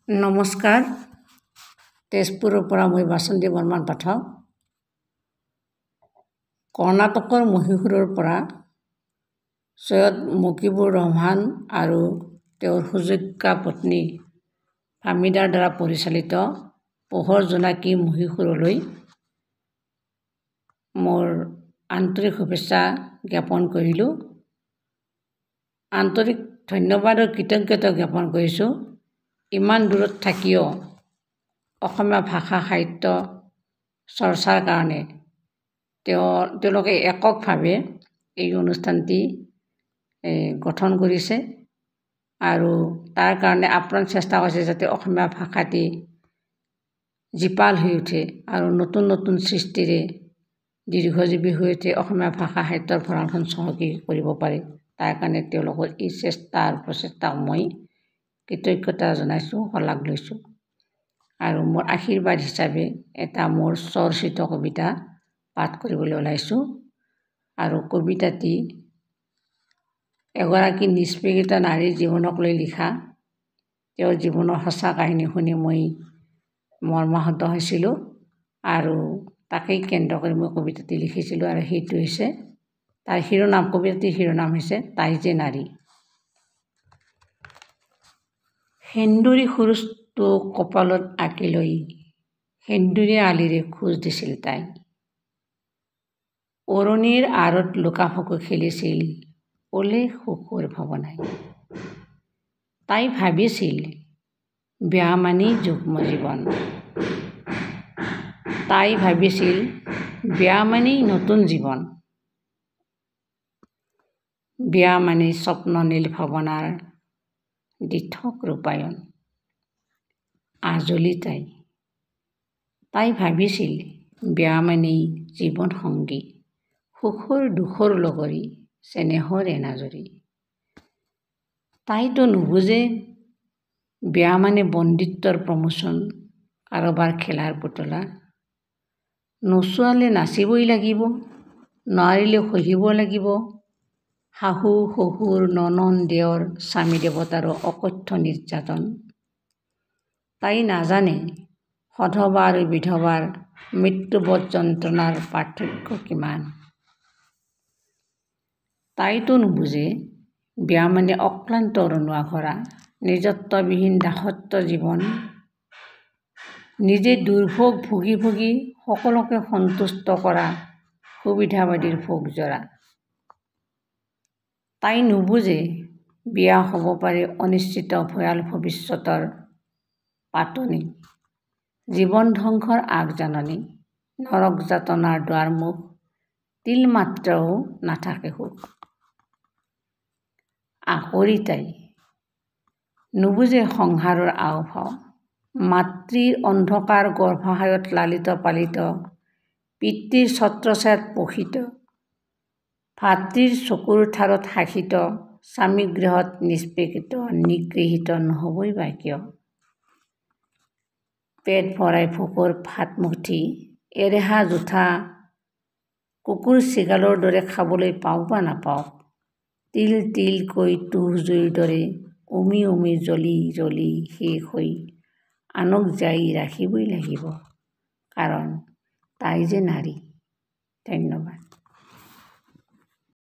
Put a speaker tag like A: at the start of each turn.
A: নমস্কাৰ, তেজপুৰৰ পৰা মই বাসন্তী বৰ্মন পাঠক। কৰ্ণাটকৰ মহীশূৰৰ পৰা চৈয়দ মুকিবুৰ ৰহমান আৰু তেওঁৰ সুযোগ্যা পত্নী ফাহমিদাৰ দ্বাৰা পৰিচালিত পোহৰ জোনাকী মহীশূৰলৈ মোৰ আন্তৰিক শুভেচ্ছা জ্ঞাপন কৰিলোঁ। আন্তৰিক ধন্যবাদ আৰু কৃতজ্ঞতা জ্ঞাপন কৰিছোঁ। ইমান দূৰত থাকিও অসমীয়া ভাষা সাহিত্য চৰ্চাৰ কাৰণে তেওঁলোকে এককভাৱে এই অনুষ্ঠানটি গঠন কৰিছে আৰু তাৰ কাৰণে আপ্ৰাণ চেষ্টা কৰিছে যাতে অসমীয়া ভাষাটি জীপাল হৈ উঠে আৰু নতুন নতুন সৃষ্টিৰে দীৰ্ঘজীৱী হৈ উঠে, অসমীয়া ভাষা সাহিত্যৰ ভঁৰালখন চহকী কৰিব পাৰে। তাৰ কাৰণে তেওঁলোকৰ এই চেষ্টা আৰু প্ৰচেষ্টাক মই কৃতজ্ঞতা জনাইছোঁ, শলাগ লৈছোঁ। আৰু মোৰ আশীৰ্বাদ হিচাপে এটা মোৰ স্বৰচিত কবিতা পাঠ কৰিবলৈ ওলাইছোঁ। আৰু কবিতাটি এগৰাকী নিষ্পেষিত নাৰীৰ জীৱনক লৈ লিখা। তেওঁৰ জীৱনৰ সঁচা কাহিনী শুনি মই মৰ্মাহত হৈছিলোঁ আৰু তাকেই কেন্দ্ৰ কৰি মই কবিতাটি লিখিছিলোঁ। আৰু সেইটো হৈছে তাৰ শিৰোনাম, কবিতাটিৰ শিৰোনাম হৈছে তাই যে নাৰী। সেন্দুৰী সূৰুযটো কপালত আঁকি লৈ সেন্দুৰীয়া আলিৰে খোজ দিছিল তাই। ওৰণিৰ আঁৰত লুকা-ভাকু খেলিছিল অলেখ সুখৰ ভাৱনাই। তাই ভাবিছিল বিয়া মানেই যুগ্ম জীৱন। তাই ভাবিছিল বিয়া মানেই নতুন জীৱন। বিয়া মানেই স্বপ্ননীল ভাৱনাৰ দিঠক ৰূপায়ণ। আজলী তাই। তাই ভাবিছিল বিয়া মানেই জীৱন সংগী, সুখৰ দুখৰ লগৰী, চেনেহৰ এনাজৰী। তাইতো নুবুজে বিয়া মানে বন্দিত্বৰ প্ৰমোচন, কাৰোবাৰ খেলাৰ পুতলা। নচোৱালে নাচিবই লাগিব, নোৱাৰিলে সহিব লাগিব শাহু শহুৰ ননদ দেওৰ স্বামী দেৱতাৰো অকথ্য নিৰ্যাতন। তাই নাজানে সধবা আৰু বিধৱাৰ মৃত্যুবধ যন্ত্ৰণাৰ পাৰ্থক্য কিমান। তাইতো নুবুজে বিয়া মানে অক্লান্ত ৰণুৱা ঘোঁৰা, নিজত্ববিহীন দাসত্ব জীৱন। নিজে দুৰ্ভোগ ভুগি ভুগি সকলোকে সন্তুষ্ট কৰা সুবিধাবাদীৰ ভোগজৰা। তাই নুবুজে বিয়া হ'ব পাৰে অনিশ্চিত ভয়াল ভৱিষ্যতৰ পাতনি, জীৱন ধ্বংসৰ আগজাননী, নৰক যাতনাৰ দুৱাৰমুখ, তিলমাত্ৰও নাথাকে সুখ। আঁকৰী তাই। নুবুজে সংহাৰৰ আওভাও, মাতৃৰ অন্ধকাৰ গৰ্ভাশয়ত লালিত পালিত, পিতৃৰ ছত্ৰছায়াত পোষিত, ভাতৃৰ চকুৰ ঠাৰত শাসিত, স্বামীগৃহত নিষ্পেষিত নিগৃহীত নহ'বই বা কিয়? পেট ভৰাই ভোকৰ ভাতমুঠি এৰেহা জোঠা কুকুৰ শৃগালৰ দৰে খাবলৈ পাওক বা নাপাওক, তিল তিলকৈ তুঁহ জুইৰ দৰে উমি উমি জ্বলি জ্বলি শেষ হৈ আনক জীয়াই ৰাখিবই লাগিব, কাৰণ তাই যে নাৰী। ধন্যবাদ।